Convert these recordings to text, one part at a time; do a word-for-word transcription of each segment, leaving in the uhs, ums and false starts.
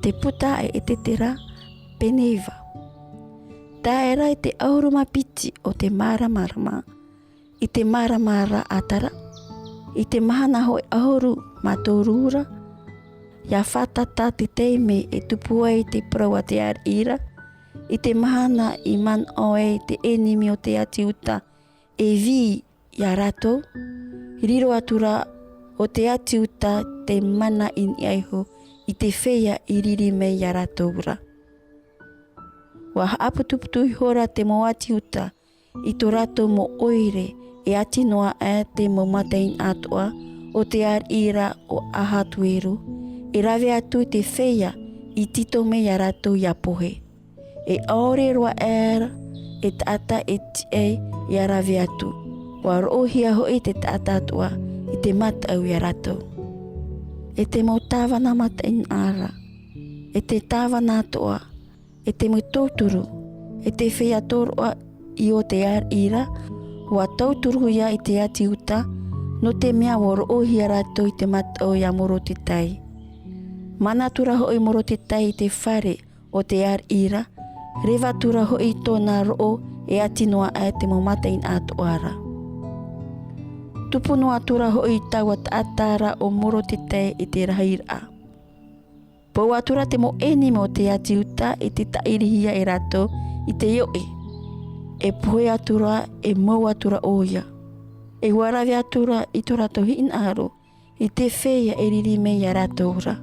te puta a Esetera, pene iva. Tae ra i te ʻahuru mā piti o te māramarama, i te māramarama ʻātara, i te mahana hōʻē ʻahuru mā toru ra, ʻia fātata te taime e tupu ai te parau a te ariʻi ra, i te mahana i manaʻo ai te ʻenemi o te ʻāti Iuta e vī ia rātou, riro atu ra ʻo te ʻāti Iuta te mana i niʻa iho i te feiā i riri mai ia rātou ra. ʻUa haʻaputuputu ihora te mau ʻāti Iuta i tō rātou mau ʻoire, e ʻati noa aʻe te mau mataʻeinaʻa atoʻa o te ariʻi ra ʻo Ahasuero, e rave atu i te feiā i tito mai ia rātou ʻia pohe. E ʻaore roa aʻe ra e taʻata e tiʻa ai ʻia rave atu, ʻua roʻohia hoʻi te taʻata atoʻa i te mataʻu ia rātou. E te mau tāvana mataʻeinaʻa ra, e te tāvana atoʻa, e te mau tauturu, e te feiā tōroʻa i ʻō te ariʻi ra, ʻua tauturu ia i te ʻāti Iuta, nō te mea ʻua roʻohia rātou i te mataʻu ia Moredekai. Mana atu ra hoʻi Moredekai i te fare o te ariʻi ra, reva atu ra hoʻi tōna roʻo e ʻati noa aʻe te mau mataʻeinaʻa atoʻa ra. Tupu noa atu ra hoʻi taua taʻata ra ʻo Moredekai i te rahiraʻa. Pou atu ra te mau ʻenemi o te ʻāti Iuta i te tāʻirihia e rātou i te ʻoʻe. E pohe atu ra, e mau atu ra ʻoia. E ʻua rave atu ra i tō rātou hinaʻaro i te feiā e riri mai ia rātou ra.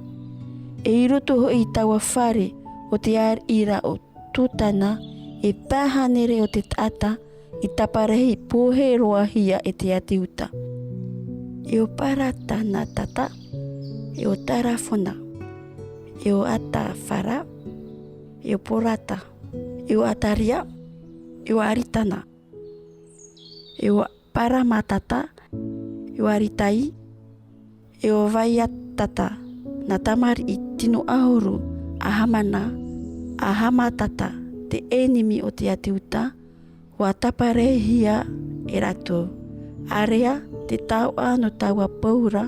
E i roto hoʻi i taua fare o te ariʻi ra ʻo Susana, e pae hānere o te taʻata i taparahi pohe roa hia e te ʻāti Iuta. E ʻo Paretanatata, e ʻo Tarafona, e ʻo Atarava, e ʻo Paroeta, e ʻo Ataria, e ʻo Aritana, e ʻo Parematata, e ʻo Aritai, e ʻo Varetata, nā tamariʻi tino ʻahuru a Hamana, a Hamatata, te ʻenemi o te ʻāti Iuta, ʻua taparahihia e rātou. ʻĀrea te taoʻa nō taua pou ra,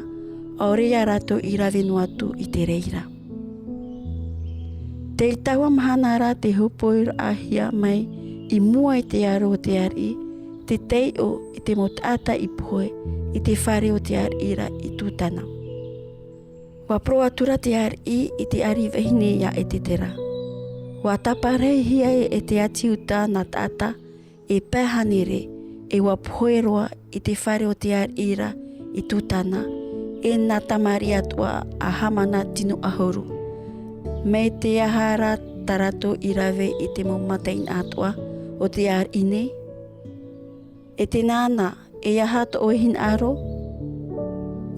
ʻaore ia rātou i rave noa atu i te reira. Tei taua mahana ra tē hōpoiraʻahia mai i mua i te aro o te ariʻi, te taiʻo i te mau taʻata i pohe i te fare o te ariʻi ra i Susana. ʻUa parau atu ra te ariʻi i te ariʻi vahine ia Esetera. ʻUa taparahihia e te ʻāti Iuta nā taʻata e pae hānere, e ʻua pohe roa i te fare o te ariʻi ra i Susana, e nā tamariʻi atoʻa a Hamana tino ʻahuru. Mai te aha rā tā rātou i rave i te mau mataʻeinaʻa atoʻa o te ariʻi nei? E tē nā na, e aha tō ʻoe hinaʻaro?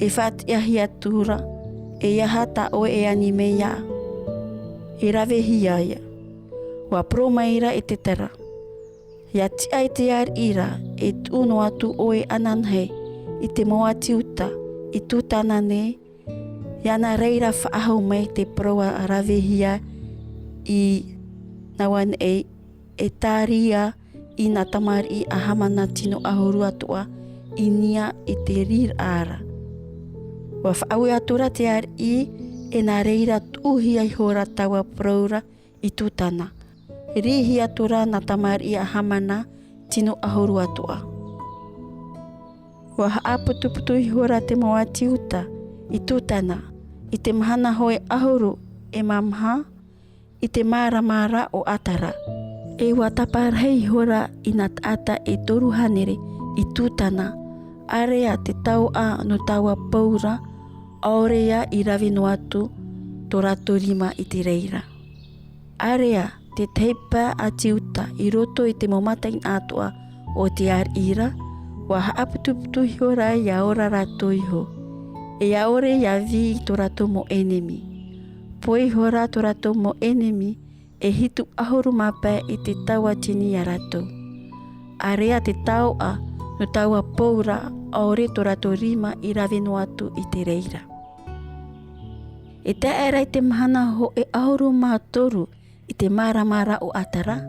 E faʻatiʻahia atu ra, e aha tā ʻoe e ani mai iāʻu? E ravehia ia. ʻUa parau maira Esetera, ʻIa tiʻa i te ariʻi ra, e tuʻu noa atu ʻoe ananahi i te mau ʻāti Iuta i Susana nei, ʻia nā reira faʻahou mai te parau a ravehia i nā vāhi nei, e tāria i nā tamariʻi a Hamana tino ʻahuru atoʻa i niʻa i te riʻiraʻa ra. ʻUa faʻaue atu ra te ariʻi, e nā reira tuʻuhia ihora taua parau ra i Susana. Riʻi atu ra nā tamariʻi a Hamana tino ʻahuru atoʻa. ʻUa haʻaputuputu ihora te mau ʻāti Iuta i Susana, i te mahana hōʻē ʻahuru e mā maha, i te marama ra o Atara. E ʻua taparahi ihora i nā taʻata e toru hānere i Susana, ʻārea te taoʻa nō taua pou ra, ʻaore ia i rave noa atu tō rātou rima i te reira. ʻĀrea te tahi pae ʻāti Iuta i roto i te mau mataʻeinaʻa atoʻa o te ariʻi ra, ʻua haʻaputuputu ihora ʻia ora rātou iho, e ʻaore ʻia vī i tō rātou mau ʻenemi. Pohe ihora tō rātou mau ʻenemi e hitu ʻahuru mā pae i te tauatini ia rātou. ʻĀrea te taoʻa nō taua pou ra, ʻaore tō rātou rima i rave noa atu i te reira. E tae ra i te mahana hōʻē ʻahuru mā toru i te marama ra o Atara,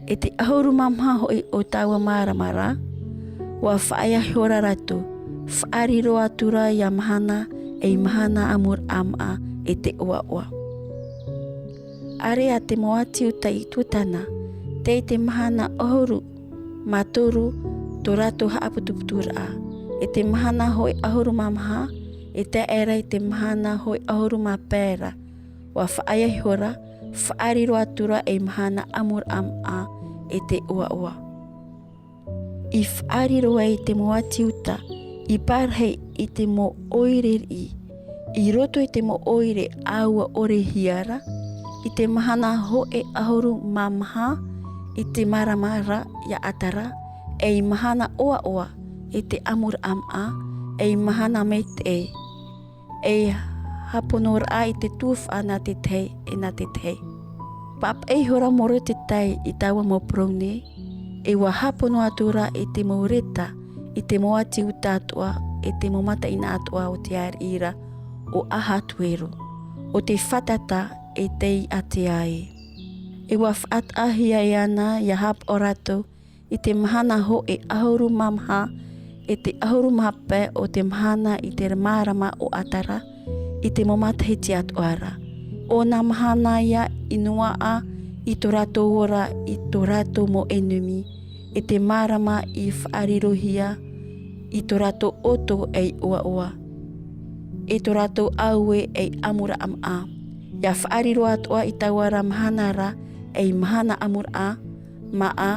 e te ʻahuru mā maha hōʻē o taua marama ra, ʻua faʻaea ihora rātou, faʻariro atu ra ʻia mahana ei mahana ʻamuraʻa maʻa e te ʻoaʻoa. ʻAre a te Moati Iuta i Dotana, tei te mahana ʻahuru mā toru tō rātou haʻaputuputuraʻa. E te mahana hōʻē ʻahuru mā maha, e tae aʻera i te mahana hōʻē ʻahuru mā pae ra, ʻua faʻaea ihora, faʻariro atu ra ei mahana ʻamuraʻa maʻa e te ʻoaʻoa. I faʻariro ai te Moati Iuta, i parahi i te mau ʻoire riʻi, i roto i te mau ʻoire ʻāua ʻore hia ra, i te mahana hōʻē ʻahuru mā maha, i te marama ra ia ʻAtara, ei mahana ʻoaʻoa e te ʻamuraʻa maʻa, ei mahana maitaʻi, ei hāponoraʻa i te tuhaʻa nā te tahi e nā te tahi. Pāpaʻi ihora Morodekai i taua mau parau nei, e ʻua hāpono atu ra i te mau reta i te Moati Iuta atoʻa, e te mau mataʻeinaʻa atoʻa o te ariʻi ra ʻo Ahasuero, ʻo te fātata e tei ʻātea ē. E ʻua faʻataʻahia e ana ia hapaʻo rātou i te mahana hōʻē ʻahuru mā maha, e te ʻahuru mā pae o te mahana i te marama o ʻAtara, i te mau matahiti atoʻa ra. ʻO nā mahana ia i noaʻa i tō rātou ora i tō rātou mau ʻenemi, e te marama i faʻarirohia i tō rātou ʻoto ei ʻoaʻoa, e tō rātou ʻāue ei ʻamuraʻa maʻa. ʻIa faʻariro atoʻa i taua ra mahana ra ei mahana ʻamuraʻa maʻa,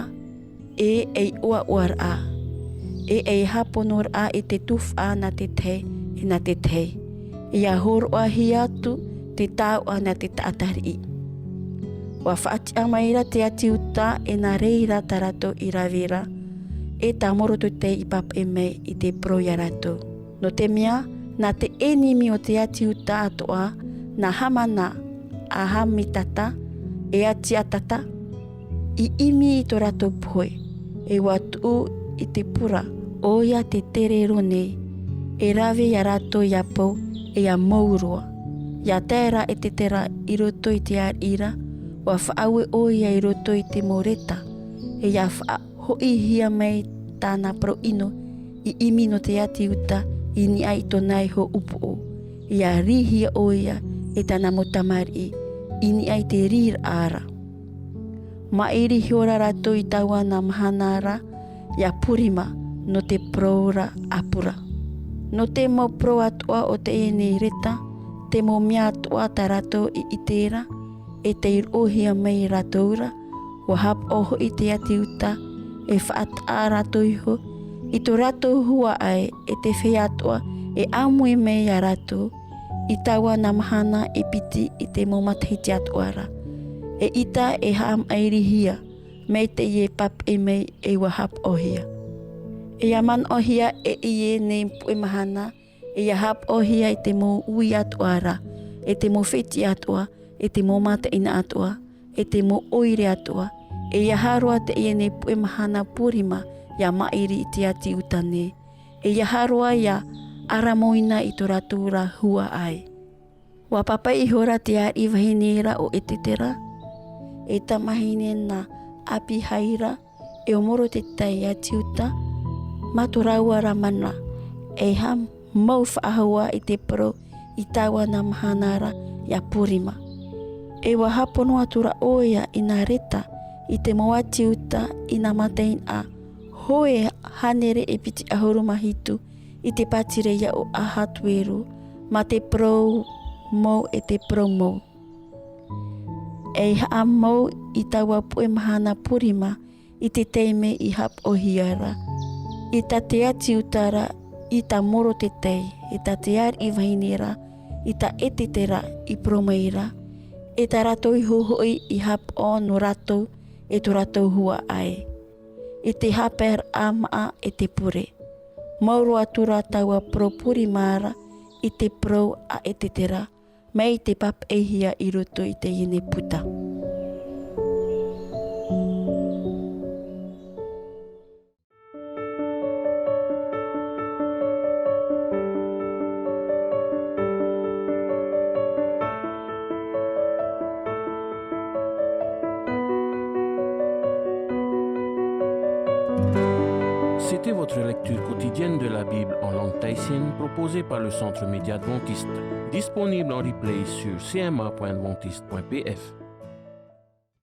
e ei ʻoaʻoaraʻa, e ei hāponoraʻa i te tuhaʻa nā te tahi e nā te tahi. ʻIa hōroʻahia atu te taoʻa nā te taʻata riʻi. ʻUa faʻatiʻa mai ra te ati Iuta e nā reira tā rātou i rave ra, e tā Morodekai i pāpaʻi mai i te parau ia rātou. Nō te mea, nā te ʻenemi o te ati Iuta atoʻa, nā Hamana, a Hamedata, e ati Agagata, i ʻimi i tō rātou pohe, e ʻua tuʻu i te pura, ʻoia te terero nei, e rave ia rātou ʻia pau, e ʻia mau roa. ʻIa tae ra Esetera i roto i te ariʻi ra, ʻua faʻaue ʻoia i roto i te mau reta, e ʻia faʻahoʻihia mai tāna parau ʻino i ʻimi nō te ati Iuta i niʻa i tōna iho upoʻo, ʻia rīhia ʻoia e tāna mau tamariʻi i niʻa i te riʻiraʻa ra. Maʻiri ihora rātou i taua nā mahana ra, ʻia Purima, nō te parau ra ʻāpura. Nō te mau parau atoʻa o teie nei reta, te mau mea atoʻa tā rātou i ʻite ra, e tei roʻohia mai ia rātou ra, ʻua hapaʻo hoʻi te ati Iuta, e faʻataʻa rātou iho, i tō rātou huaʻai, e te feiā atoʻa, e ʻāmui mai ia rātou, i taua nā mahana e piti i te mau matahiti atoʻa ra. ʻEita e haʻamaʻirihia, mai teie pāpaʻi mai e ʻua hapaʻohia. E ʻia manaʻohia e teie nei puʻe mahana, e ʻia hapaʻohia i te mau ui atoʻa ra, e te mau fētiʻi atoʻa, e te mau mataʻeinaʻa atoʻa, e te mau ʻoire atoʻa, e ʻia haere atu teie nei puʻe mahana Purima, ʻia maʻiri i te ati Iuta nei, e ʻia haere atu ʻia ʻaramoina i tō rātou ra huaʻai. ʻUa pāpaʻi ihora te ariʻi vahine ra ʻo Esetera, e tamahine nā Abihaira, e ʻo Morodekai ati Iuta, mā tō rāua ra mana, e haʻamau faʻahou i te parau i taua nā mahana ra ʻia Purima. E ʻua hāpono atu ra ʻoia i nā reta i te mau ati Iuta i nā mataʻeinaʻa hōʻē hānere e piti ʻahuru mā hitu i te pātireia o Ahasuero, mā te parau mau e te parau mau. E haʻamau i taua puʻe mahana Purima i te taime i hapaʻohia ra, i tā te ati Iuta ra, i tā Morodekai, i tā te ariʻi vahine ra, i tā Esetera i parau mai ra, e tā rātou iho hoʻi i hapaʻo nō rātou e tō rātou huaʻai. I te haʻapaeraʻa maʻa e te pure. Mau roa atu ra taua parau Purima ra i te parau a Esetera, mai te pāpaʻihia i roto i teie nei puta. C'était votre lecture quotidienne de la Bible en langue tahitienne proposée par le Centre Média Adventiste, disponible en replay sur C M A point adventiste point P F.